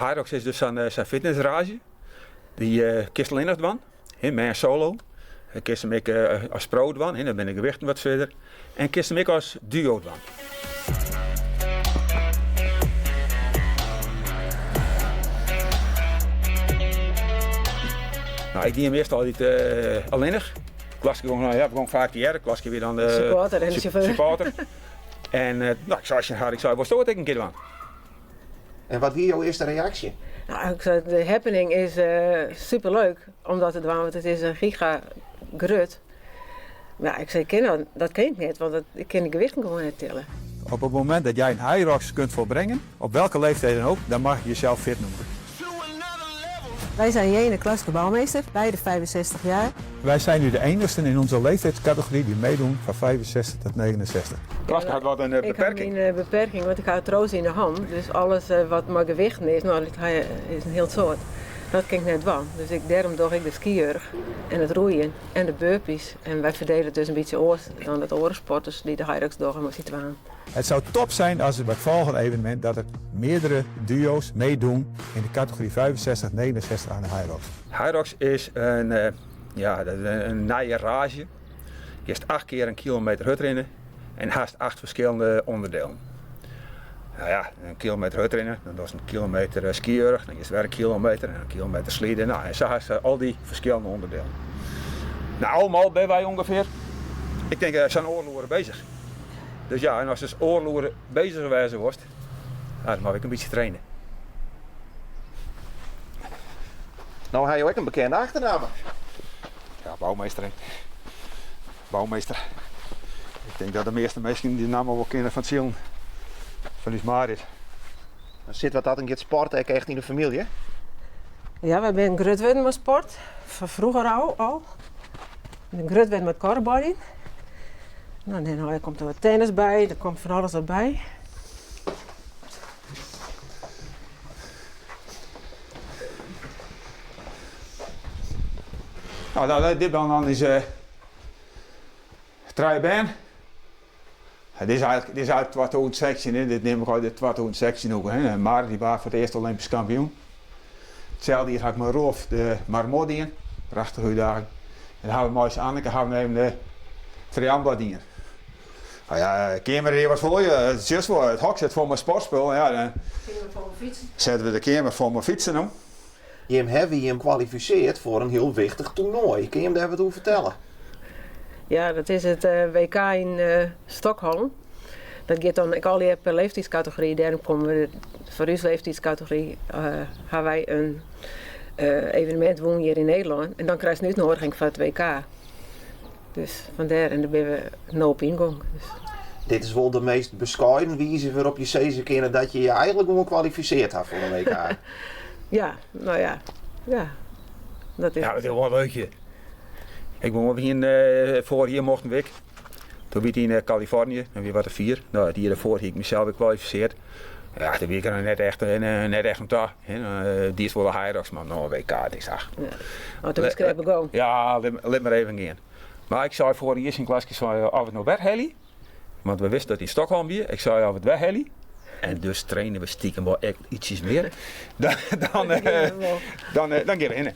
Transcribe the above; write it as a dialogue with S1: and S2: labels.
S1: Hyrox is dus sa'n fitnessraazje. Dy kinst allinnich dwaan, hè, mei in solo. Kinst him ek as pro dwaan, hè, dan binne de gewichten wat swierder. En kinst him ek as duo dwaan. No, ik die him earst altyd allinnich. Klaske gong, no ja, we gong faak tegearre. Klaske wie dan de
S2: supporter en de sjauffeur.
S1: Supporter. En no, ik sei tsjin har, ik sei, wolsto it ek in kear dwaan?
S3: En wat wie jo earste reaksje?
S2: No, ik sei, de happening is superleuk om dat te dwaan, want it is in giga grut. Mar ik sei, kin dat, dat kin ik net, want dat, ik kin de gewichten gewoan net tille.
S1: Op het moment dat jij een Hyrox kunt volbrengen, op welke leeftijd dan ook, dan mag je jezelf fit noemen.
S2: Wij zijn Jeen en Klaske Bouwmeester, beide 65 jaar.
S1: Wij zijn nu de enigsten in onze leeftijdscategorie die meedoen van 65 tot 69. Klaske hat wat in beperking.
S2: Ik ha myn beperking, want ik ha artrose yn de han. Dus alles wat mei gewichten is, no, dat is in hiel soad. Dat kin ik net dwaan. Dus ik, dêrom doch ik de skierg en it roeien en de burpees. En wy ferdele it dus in bytsje oars dan dat oare sporters dy't de Hyrox dogge mei syn twaen.
S1: Het zou top zijn als er bij het volgende evenement dat er meerdere duo's meedoen in de categorie 65, 69 aan de Hyrox. Hyrox is in, ja, in nije raazje. Kinst 8 kear in kilometer hurdrinne en hast 8 ferskillende ûnderdelen. No ja, in kilometer hurdrinne, dan dochst in kilometer skierg, dan giest wer in kilometer en in kilometer slide. No, en sa hast al dy ferskillende ûnderdelen. No, al mei al binne wy ûngefear, ik tink sa'n oardel oere beuzich. Dus ja, en ast dus oardel oere beuzich wêze wolst, ja, dan moat ik in bytsje traine.
S3: No ha jo ek in bekende achternamme.
S1: Ja, Bouwmeester. Hè. Bouwmeester. Ik tink dat de measte minsken dy namme wol kenne fan it silen fan ús Marit.
S3: Sit wat dat oangiet sport ek echt yn de famylje?
S2: Ja, wy binne grut wurden mei sport. Fan froeger ôf al. Ik bin grut wurden mei kuorbaljen. No, dêrnei komt der wat tennis by, der komt fan alles wat by.
S1: No, dan, dit binne dan ús trije bern. Dit is eigentlik, dit is eigentlik 2016, hè. Dit nim ik út 2016 ook. Hè. Marit dy waard foar it earst Olympysk kampioen. Itselde jier ha ik mei Rolf de Marmot dien. Prachtige útdaging. En dan ha we mei Anneke ha we even de Triambla dien. No ja, de keamer hjir wat fol. It is just wol, it hok sit fol mei sportspul. Ja, dan sette we de keamer fol mei fytsen om.
S3: Jim hawwe jim kwalifisearre foar in hiel wichtich toernoai. Kinne jim dêr wat oer fertelle?
S2: Ja, dat is it WK yn Stockholm. Dat giet dan ek allegear per leeftydskategory. Dêrom komme we foar ús leeftydskategory ha wy in evenemint wûn hjir yn Nederlân. En dan krijst in útnoadiging foar it WK. Dus fandêr, en dêr binne we no op yngong. Dus.
S3: Dit is wol de meast beskeiden wize wêrop't je sizze kinne dat je je eigentlik gewoan kwalifisearre ha foar in WK.
S2: Ja, no ja. Ja. Dat is
S1: Ja, dat is wol leuk. Ik wol hiene foarich jier mochten we ek. Doe wie it yn Kalifornië, dan wie wat te fier. No, it jier dêrfoar hie ik mysels wer kwalifisearre. Ja, doe wie ik der net echt, net echt oan ta. Diest wol de Hyrox, mar no WK, it is ach.
S2: Ja. Oh, doe is it begûn.
S1: Ja, lit mar even gean. Mar ik sei foarich jier tsjin Klaske, sei, of it no wer helje, want we wisten dat it yn Stockholm wie. Ik sei of it wer helje. En dus traine we stikem wol ek ytsjes mear. Dan, dan, dan, dan gean we hinne.